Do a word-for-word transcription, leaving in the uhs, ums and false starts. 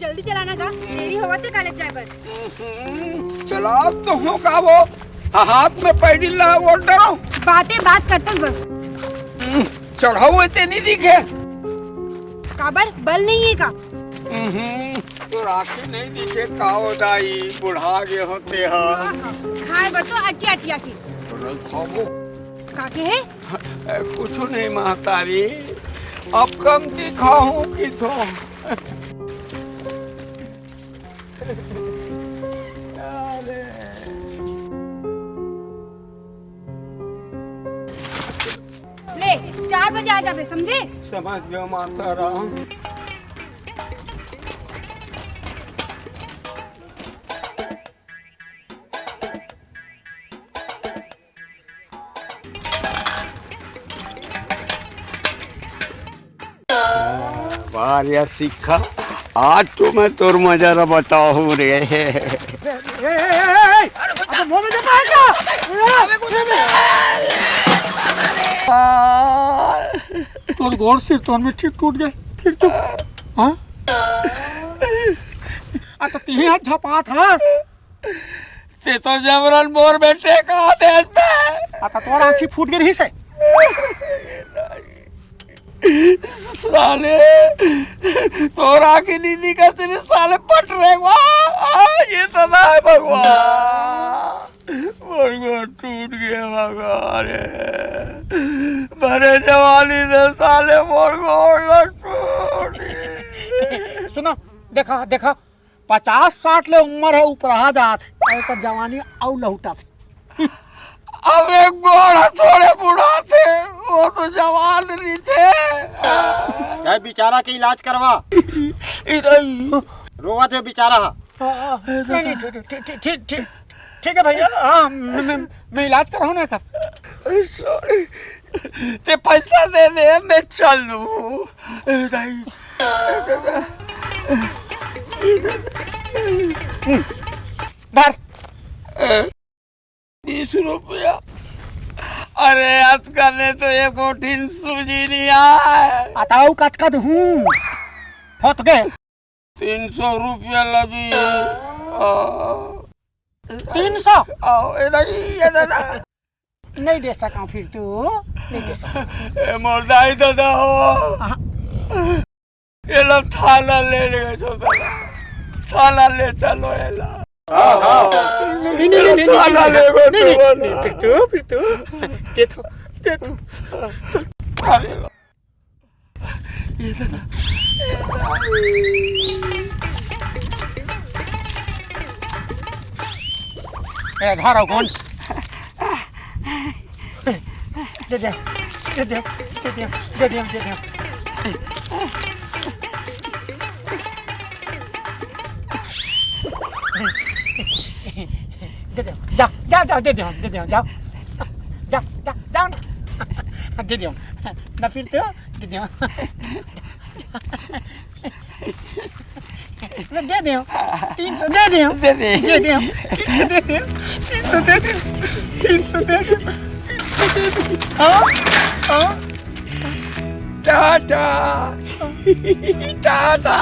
जल्दी चलाना गा, देरी होवत हे कॉलेज जाए बर। हम्म, चलात तो हूँ का वो, हाथ में पैडी ला वो डरो। बातें बात करते बस। हम्म, चढ़ाऊ हे ते नहीं दिखे। काबर बल नहीं हे का? हम्म, तोर आँखी नहीं दिखे का ओ दाई, बुढ़ा गे हो ते ह। आहा, खाए बर तो अटिया अटिया के। तो नहीं खाबो। का के हे? ए, कुछु नहीं महतारी, अब कमती खाहूँ किथों। ले, चार बजे आ जाबे, समझे? समझ गया माता राम। वाह रे सिक्खा, आज तो मैं तोर मजा ला बताहूँ रे। ए, ए, ए, ए, ए, ए, अब मुंह में जाता है क्या? तोर गोड़ सिर तोर में ठीक टूट गए, फिर तो, हाँ? आ तो तिही हाथ झपात हस। ते तो जबरन मोर बेटे का देश में। आ तो तोर आँखी फूट गई रही से। साले, तोर आँखी नहीं दिखा तेरे साले पट रहे वाह। आ, ये तो ना है भगवान। मोर गोड़ टूट गया भगवान रे। भरे जवानी में साले मोर गोड़ टूट गया। सुनो, देखा, देखा, पचास साठ ले उम्र हे, उपरहा जात हे, अउ एकर जवानी अउ लहुटत हे। अब एक गोड़ थोड़े बुढ़ाथे, वो तो जवान रहिथे। चाहे बेचारा के इलाज करवा। इधर रोवत हे बेचारा। हाँ, हाँ। नहीं, नहीं, ठीक, ठीक, ठीक, ठीक, ठीक, ठीक है भैया, हाँ, मैं, मैं, मैं इलाज कराऊँ ना एकर। सॉरी, ते पैसा दे दे, मैं चल लूँ। ए दाई, ए दादा, ए दादा। धर। बीस रुपया। अरे, अतका में तो एक ठिन सूजी नहीं आए। अतका कतका दूँ? होत गए। तीन सौ रुपया लगी। आ। तीन सौ? आओ, ए दाई, ए दादा। नहीं दे सका फिर तू, नहीं दे सका। ए मोर दाई दादा हो। हाँ। एला थाना ले ले गए छो दादा। थाना ले चलो एला। नहीं, नहीं, नहीं, नहीं, थाना नहीं, ले गए नहीं, नहीं, छो नहीं, दादा। फिर तू, फिर तू। दे तो, दे तो। अरे लो। ए, घर आओ, कौन? दे दे, दे दे, दे दे, दे दे, दे दे। दे दे, जा, जा, जा, दे दे, दे दे, जाओ। जा, जा, जाओ ना। दे दे, ना फिर तो, दे दे। दे दे, तीन सौ दे दे, दे दे। दे दे, तीन सौ दे दे, तीन सौ दे दे, तीन सौ दे दे, तीन सौ दे दे। हाँ, हाँ। टाटा, टाटा।